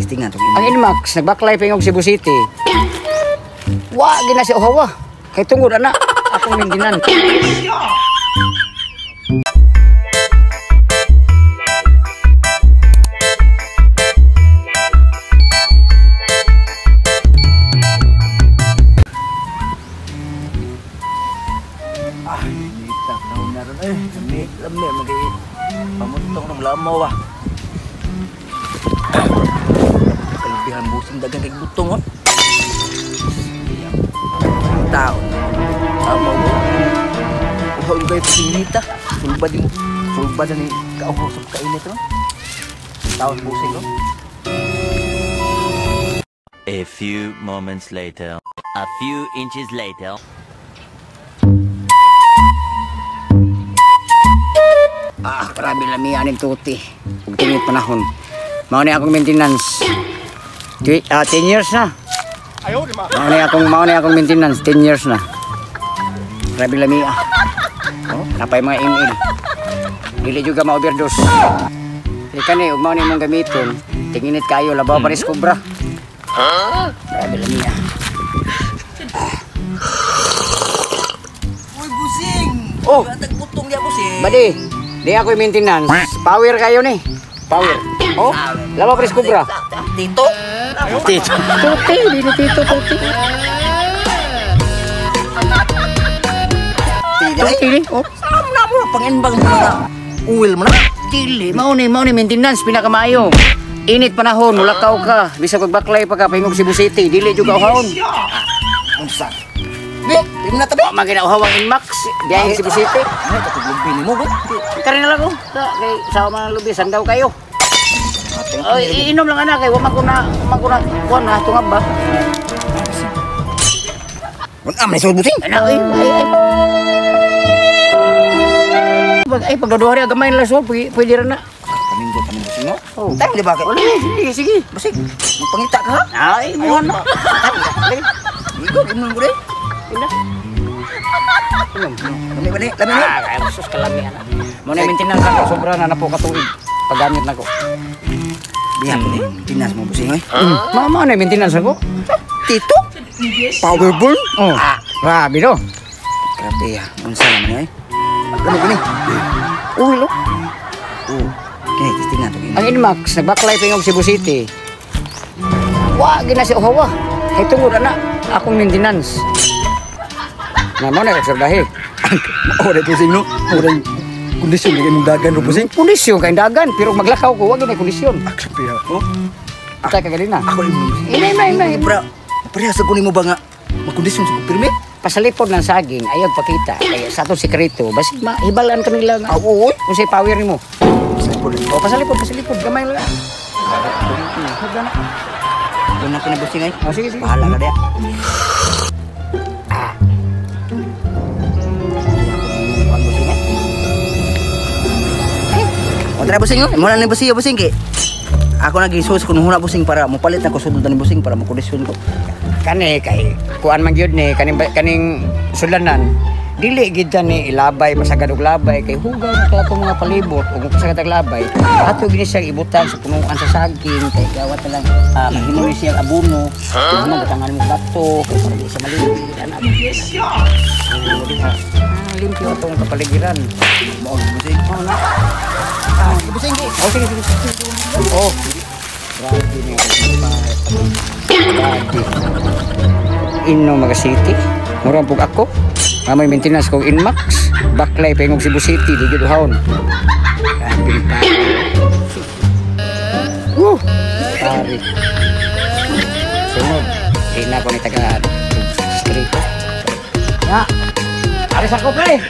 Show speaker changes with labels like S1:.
S1: Testingan to.
S2: Ang Inmax nagbaklay pa yung Cebu City. Wa gina si Ohawa. Kay tungod ana akong maintenance.
S1: Ah, dita taon na ron eh. Lami, lami magay pamutong ng lamaw ah. Kalubihan busing dagan kay butong oh. Tao. Lamaw mo. Uhaw yung kayo pinita. Sulbad yung sulbad na ni kauhaw sa kainit oh. Taon busing oh.
S3: A few moments later. A few inches later.
S2: Ah, grabe lami aning tuti. Ug tingit panahon. Mao ni akong maintenance. 10 years na. Mao ni akong maintenance 10 years na. Grabe lami ah. Oh, napay mga ML. Dili juga ma-overdose. Di kani ug mao ni imong gamiton, tinginit kayo labaw pares kubra. Grabe lami ah.
S1: Uy, busing.
S2: Oh.
S1: Butong dia busing.
S2: Badi, di ako yung maintenance. Power kayo ni. Power. Oh, labaw pares kubra.
S1: Tito?
S2: Tito. Tuti, dili tito, tuti. Tuti ni. Oh.
S1: Saan na mo panginbang mo na? Uwil mo na?
S2: Dili, mao ni maintenance pinakamaayo. Init panahon, mulakaw ka, bisag pagbaklay pa ka pahingog Cebu City, dili jud ka uhawon.
S1: Unsa? Be, di mo na tabi.
S2: Wa man gina uhaw ang Inmax, biyahe Cebu City.
S1: Ano ka tuglubi nimo ba?
S2: Kari na lang ko. Kay sa man lubi sandaw kayo. Ay, iinom lang ana kay wa man ko na kuan na tungab ba.
S1: Unsa man sulod busing?
S2: Ana ay ay. Pag ay pagdaduha ri gamay lang so pwede ra na.
S1: Kaminggo kami busing no.
S2: Oh.
S1: Tang di ba kay?
S2: Wala, sige, sige.
S1: Busing. Magpangita ka ha?
S2: Ay, buhan na.
S1: Igo inom ko dai.
S2: Ina. Inom.
S1: Lami ba ni? Lami ni.
S2: Ah, kaya sus kalami ana. Mo na maintenance ako sobra na napo ka tuig. Paggamit nako.
S1: Diha ko ni. Tinas mo busing oy.
S2: Mama na maintenance ako.
S1: Tito? Powerball?
S2: Oh. Grabe no.
S1: Grabe ya. Unsa naman oy? Lami ko ni.
S2: Uy lo.
S1: Oh. Kini testingan to.
S2: Ang Inmax nagbaklay pa yung Cebu City. Wa gina si Ohawa. Kay tungod ana akong maintenance. Na mo na obserbahe.
S1: Mao ra busing no. Mao ra kondisyon kay imong dagan ro busing.
S2: Kondisyon kay dagan pero maglakaw ko wa gina kondisyon.
S1: Ah, grabe ha. Oh.
S2: Tay kagalina.
S1: Ako imong.
S2: Ina ina ina.
S1: Bra, pareha sa kunin mo ba nga makondisyon sa pirmi?
S2: Pasalipod ng saging ayaw pakita. Kaya sa atong sekreto basig mahibalan kanila nga.
S1: Ah, oo.
S2: Unsay power nimo?
S1: Pasalipod.
S2: O pasalipod, pasalipod gamay lang.
S1: Doon na ko na busing ay.
S2: Oh, sige, sige.
S1: Bahala ka diya.
S2: Ah.
S1: O tara busing oh. Mo na ni busing, busing kay. Ako nagisus kun huna busing para mopalit na ko sudod ni busing para makondisyon ko.
S2: Kani kay kuan man gyud ni kaning kaning sulanan. Dili gid ni ilabay pasagad og labay kay hugaw na kay atong mga palibot ug pasagad og labay. Ato gini siyang ibutan sa punuan sa saging kay gawat na lang mahimo ni siyang abono. Huh? Butangan mo bato kay para di sa malili ana. Limpyo atong kapaligiran.
S1: Mao busing.
S2: Oh, na.
S1: Ah, busing kay.
S2: Oh, sige, sige. Oh. Grabe niya. Grabe. Ino mga city. Murang pug ako. Nga may maintenance kong Inmax. Baklay pa yung Cebu City. Di gyud uhawon. Grabe ni pa. Woo! Pare. Sunod. Di na ko ni taga street. Ya. Aris ako pre.